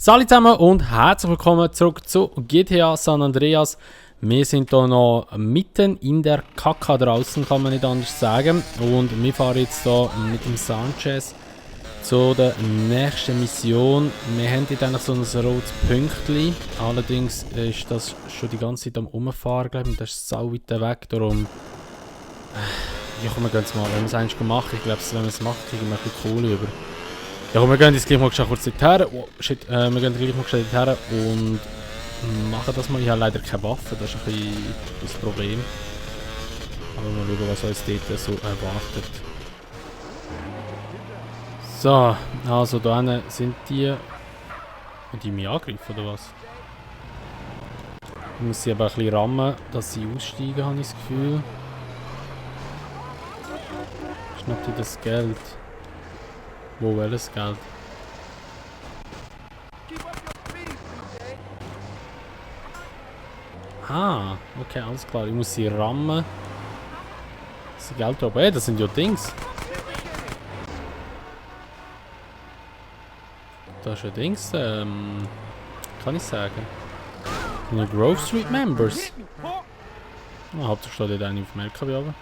Salut zusammen und herzlich willkommen zurück zu GTA San Andreas. Wir sind hier noch mitten in der Kacke draußen, kann man nicht anders sagen. Und wir fahren jetzt hier mit dem Sanchez zu der nächsten Mission. Wir haben jetzt eigentlich so ein rotes Pünktchen. Allerdings ist das schon die ganze Zeit am Umfahren, glaube ich. Und das ist sau weit weg, darum... Ja komm, wir gehen es mal. Wenn wir es eigentlich machen, ich glaube, wenn wir es machen, kriegen wir ein bisschen Kohle über. Ja, komm, wir gehen jetzt gleich mal kurz dorthin. Oh, shit, wir gehen gleich mal dorthin und machen das mal. Ich habe leider keine Waffe, das ist ein bisschen das Problem. Aber mal schauen, was uns dort so erwartet. So, also da hinten sind die... Die mich angreifen, oder was? Ich muss sie aber ein bisschen rammen, dass sie aussteigen, habe ich das Gefühl. Schnappt ihr das Geld? Wo welches Geld? Ah, okay, alles klar. Ich muss sie rammen. Das Geld drauf. Ey, das sind ja Dings. Das ist ja Dings, kann ich sagen. Die Grove Street Members. Ah, Hauptsache steht dort eine auf dem LKW runter.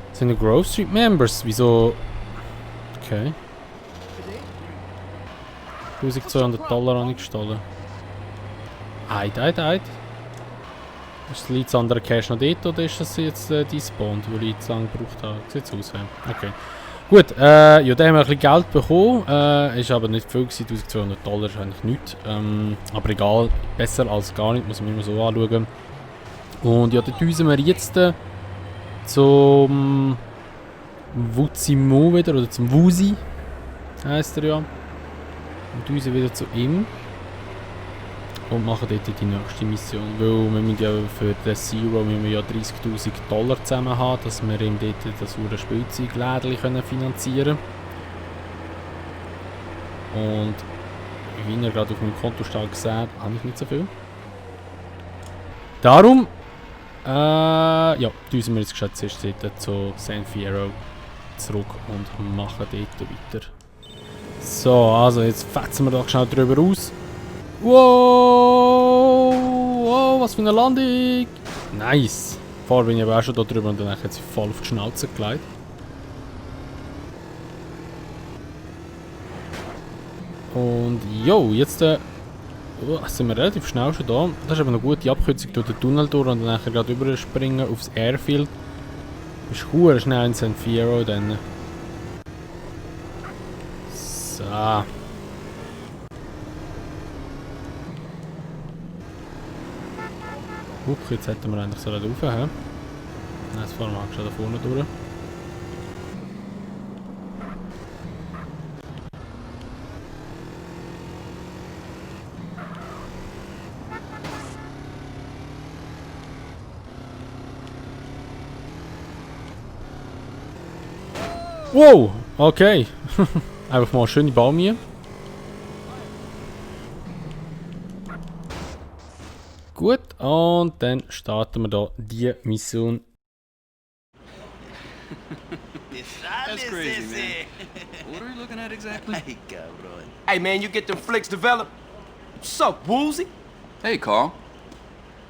Das sind die Grove Street Members. Wieso? Okay. $1200 habe ich gestohlen. Eid. Ist das letzte andere Cash noch dort oder ist das jetzt despawned, weil ich zu lange gebraucht habe? Sieht es aus, okay. Gut, ja, da haben wir ein bisschen Geld bekommen. Ist aber nicht viel gewesen, $1200 ist eigentlich nichts. Aber egal, besser als gar nicht, muss man immer so anschauen. Und ja, dort düsen wir jetzt zum Wuzimo wieder, oder zum Wusi, heisst er ja. Und düsen wieder zu ihm. Und machen dort die nächste Mission. Weil wir müssen ja für den Zero müssen wir ja $30.000 zusammen haben, dass wir ihm dort das Spielzeuglädchen finanzieren können. Und wie ihr gerade auf meinem Kontostand seht, habe ich nicht so viel. Darum, ja, düsen wir jetzt geschätzt dort zu San Fierro zurück und machen dort weiter. So, also jetzt fetzen wir doch schnell drüber aus. Wow! Wow, was für eine Landung! Nice! Vorher bin ich aber auch schon da drüber und dann hat sie voll auf die Schnauze gelegt. Und jo, jetzt sind wir relativ schnell schon da. Das ist aber eine gute Abkürzung durch den Tunnel durch und dann gerade überspringen aufs Airfield. Das ist cool, schnell in San Fierro dann. So. Jetzt hätten wir eigentlich so rauf, hä? Nein, jetzt fahren wir schon da vorne durch. Wow! Okay. Einfach mal eine schöne Baum hier. Gut, und dann starten wir da die Mission. That's crazy, man. What are you looking at exactly? Hey man, you get them flicks developed? What's up, Woozy? Hey, Carl.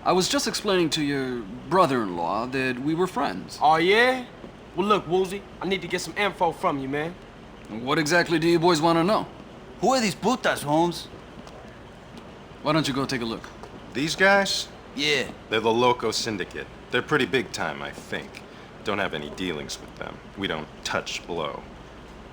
I was just explaining to your brother-in-law that we were friends. Oh yeah? Well look, Woozy, I need to get some info from you, man. What exactly do you boys want to know? Who are these putas, Holmes? Why don't you go take a look? These guys? Yeah. They're the Loco Syndicate. They're pretty big time, I think. Don't have any dealings with them. We don't touch blow.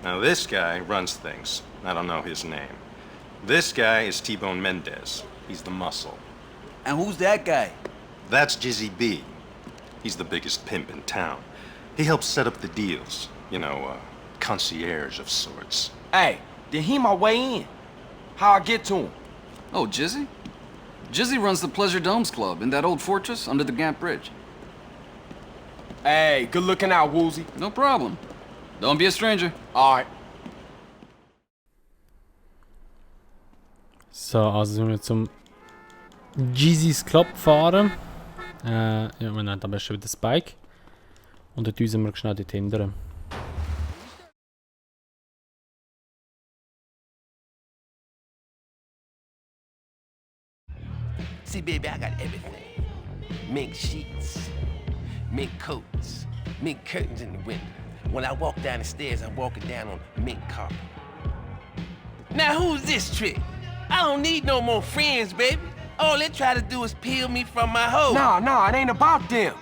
Now this guy runs things. I don't know his name. This guy is T-Bone Mendez. He's the muscle. And who's that guy? That's Jizzy B. He's the biggest pimp in town. He helps set up the deals. You know, concierge of sorts. Hey, then he my way in. How I get to him? Oh, Jizzy? Jizzy runs the Pleasure Domes Club in that old fortress under the Gant Bridge. Hey, good looking out, Woozy. No problem. Don't be a stranger. Alright. So, also sind wir zum Jeezy's Club fahren. Ja, wir nehmen am besten wieder das Bike. Und dann düsen wir schnell dort hinten. See, baby, I got everything. Mink sheets, mink coats, mink curtains in the window. When I walk down the stairs, I'm walking down on mink carpet. Now who's this trick? I don't need no more friends, baby. All they try to do is peel me from my hoe. Nah, it ain't about them.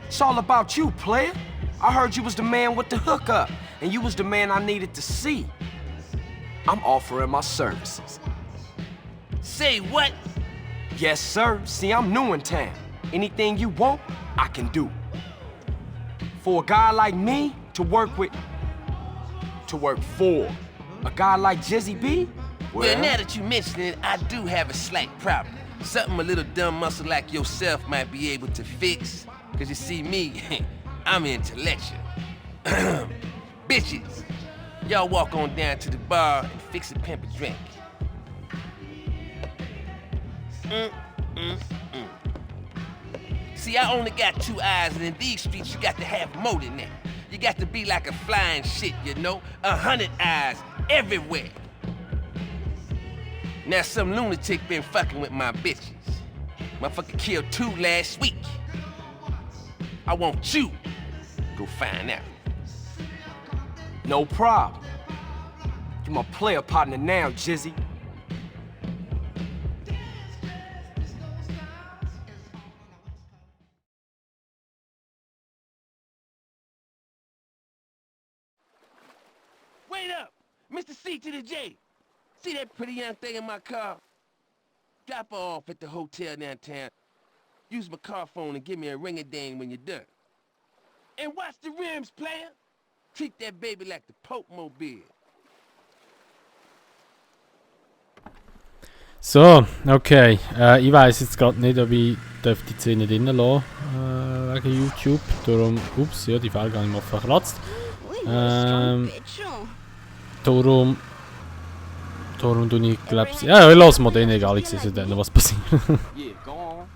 It's all about you, player. I heard you was the man with the hookup, and you was the man I needed to see. I'm offering my services. Say what? Yes, sir. See, I'm new in town. Anything you want, I can do. For a guy like me to work for a guy like Jizzy B, Well, now that you mention it, I do have a slight problem. Something a little dumb muscle like yourself might be able to fix. Cause you see me, I'm intellectual. Bitches, y'all walk on down to the bar and fix a pimp a drink. See, I only got 2 eyes, and in these streets, you got to have more than that. You got to be like a flying shit, you know? 100 eyes everywhere. Now some lunatic been fucking with my bitches. Motherfucker killed 2 last week. I want you to go find out. no problem. You're my player partner now, Jizzy. Wait up! Mr. C to the J. See that pretty young thing in my car? Drop her off at the hotel downtown. Use my car phone and give me a ring-a-ding when you're done. And watch the rims, player. Treat that baby like the Pope Mobile. So, okay. Ich weiss jetzt gerade nicht, ob ich die Szene drinnen lassen wegen YouTube. Darum, ups, ja, die Felge habe ich mal verkratzt. Darum tue ich, glaube ich, ja, ich lasse mal den, egal, ich sehe dann, was passiert. Yeah, go on.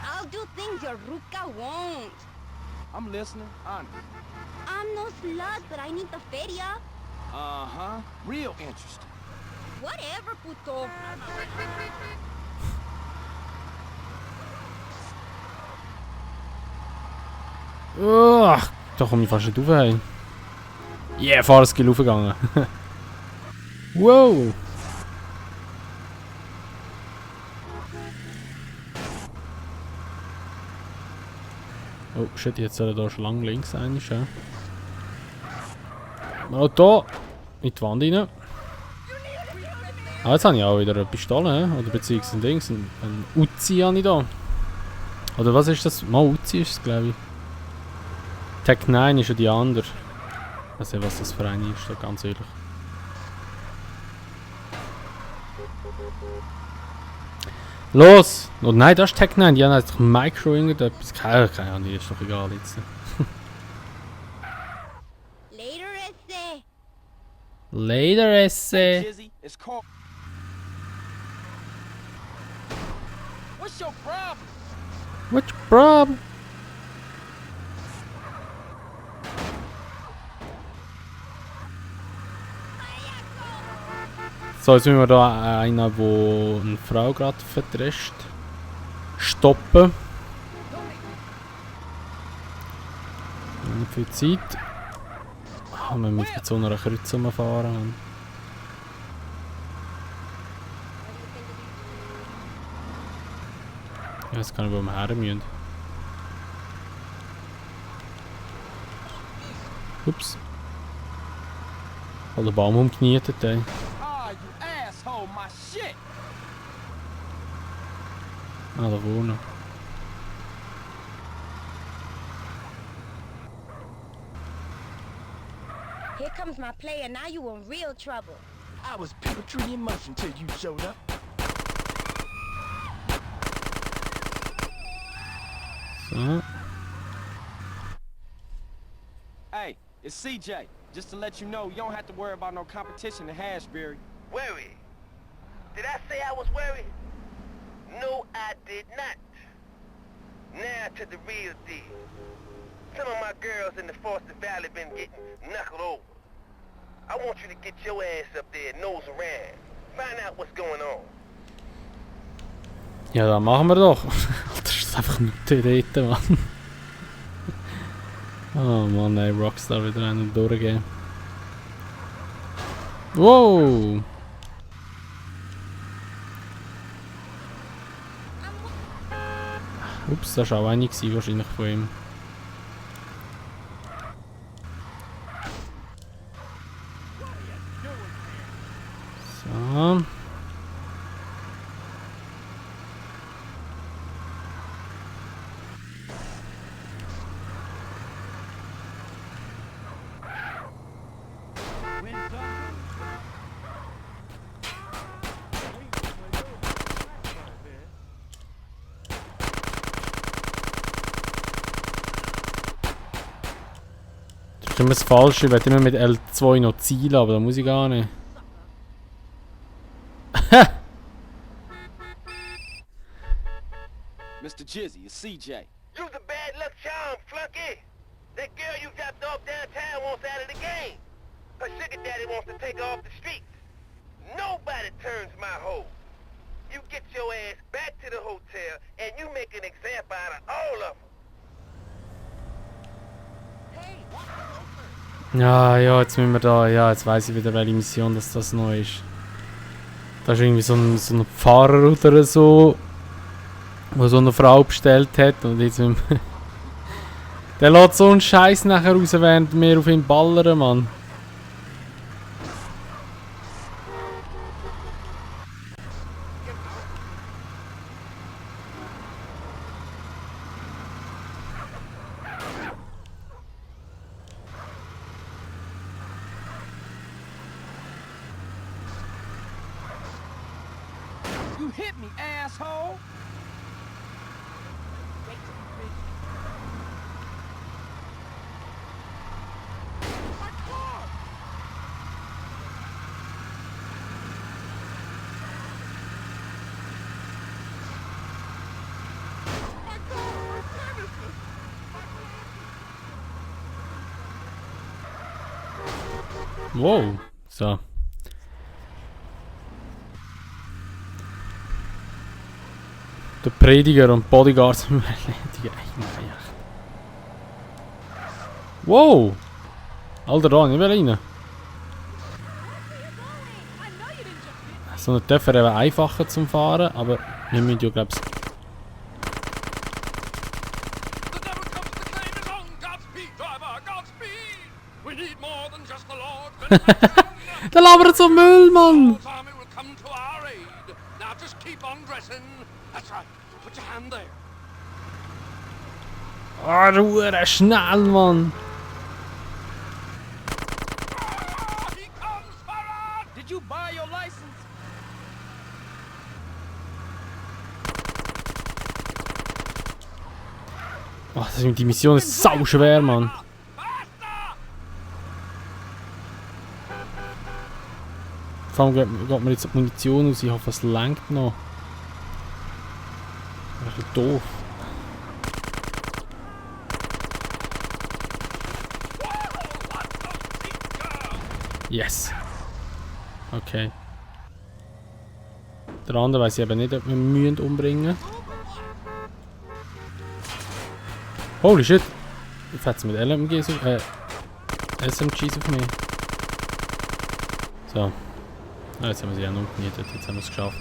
I'll do things your Ruka won't. I'm listening, honest. I'm no slut, but I need the feria. Uh-huh. Real interesting. Whatever, puto. Da komme ich fast nicht rauf. Hey. Yeah, Fahrerskill raufgegangen. Wow! Oh shit, jetzt soll er da schon lang links sein. Ja. Oh, da! In die Wand rein. Ah, jetzt habe ich auch wieder eine Pistole, he? Oder beziehungsweise ein Dings. Ein Uzi habe ich da. Oder was ist das? Mal Uzi ist es, glaube ich. Tech 9 ist ja die andere. Ich weiß nicht, was das für eine ist, ganz ehrlich. Los! Oh nein, das ist Tech 9, die haben einfach Micro irgendetwas. Keine Ahnung, ist doch egal jetzt. Later, ese. Later, Esse. Jizzy, it's called. What's your problem? What's your problem? So, jetzt müssen wir da einen, der eine Frau gerade verdrescht, stoppen. Nicht viel Zeit. Wir müssen mit so einer Kreuzung fahren. Ich weiß gar nicht, wo wir her müssen. Ups. Ich habe den Baum umgenietet, ey. Ah, you asshole, my shit! Ah, da vorne. Here comes my player. Now you in real trouble. I was poetry in motion till you showed up. So. Hey, it's CJ. Just to let you know, you don't have to worry about no competition in Hashberry. Worried? Did I say I was worried? No, I did not. Now to the real deal. Some of my girls in the Foster Valley been getting knuckled over. I want you to get your ass up there, nose around. Find out what's going on. Ja, dann machen wir doch. Das ist einfach nur Theorete, Mann. Oh Mann, ey, Rockstar wieder einen durchgehen. Wow! Ups, das war auch eine wahrscheinlich von ihm. So. Das ist immer das Falsche, ich will immer mit L2 noch zielen, aber da muss ich gar nicht. Mr. Jizzy, it's CJ. You's a bad luck charm, flunky. That girl you dropped off downtown wants out of the game. Her sugar daddy wants to take her off the streets. Nobody turns my hoe. You get your ass back to the hotel and you make an example out of all of them. Ja, ja, jetzt müssen wir da. Ja, jetzt weiss ich wieder, welche Mission das noch ist. Da ist irgendwie so ein Pfarrer oder so, der so eine Frau bestellt hat. Und jetzt müssen wir der lässt so einen Scheiß nachher raus, während wir auf ihn ballern, Mann. You hit me, asshole! Wow. So. Der Prediger und Bodyguard sind erledigen. Wow! Alter, da, nicht mehr rein. So eine Töpfer wäre einfacher zum Fahren, aber wir müssen ja, glaube ich. Der labert so Müll, Mann! Ah, du Hure, schnell, Mann! Did you buy your license? Oh, die Mission ist sau schwer, Mann! Vor allem geht mir jetzt die Munition aus, ich hoffe es lenkt noch. Das ist doof. Yes. Okay. Der andere weiss ich eben nicht, ob wir ihn umbringen müssen. Holy shit! Jetzt hat es mit LMGs auf, SMGs auf mich. So. Ah, jetzt haben wir sie auch noch umgenietet, jetzt haben wir es geschafft.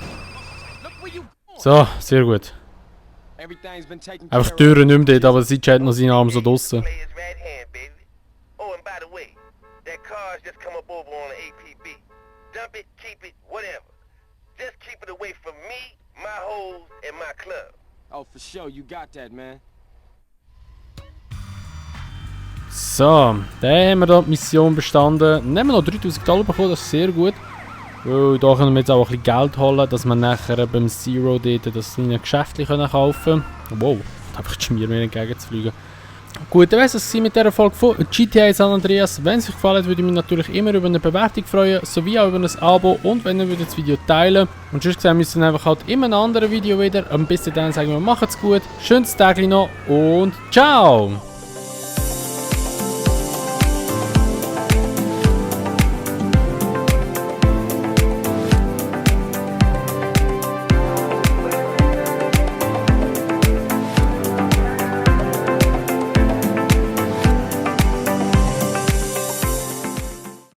So, sehr gut. Everything's been taken Einfach care die Türen nicht mehr dort, aber sie hat noch seinen Arm so draussen. Play his right hand, baby. Oh, and by the way, that car's just come up over on the APB. Dump it, keep it, whatever. Just keep it away from me, my hoes, and my club. Oh, for sure, you got that, man. So, dann haben wir da die Mission bestanden. Nehmen wir noch 3000 $, bekommen, das ist sehr gut. Weil da können wir jetzt auch ein bisschen Geld holen, dass wir nachher beim Zero dort das kleine Geschäftchen kaufen können. Wow, da habe ich die Schmier mir entgegenzufliegen. Gut, dann war es mit dieser Folge von GTA San Andreas. Wenn es euch gefallen hat, würde ich mich natürlich immer über eine Bewertung freuen, sowie auch über ein Abo und wenn ihr das Video teilen würdet. Und sonst sehen wir uns dann einfach halt in einem anderen Video wieder. Und bis dahin sagen wir, macht's gut, schönes Tag noch und ciao!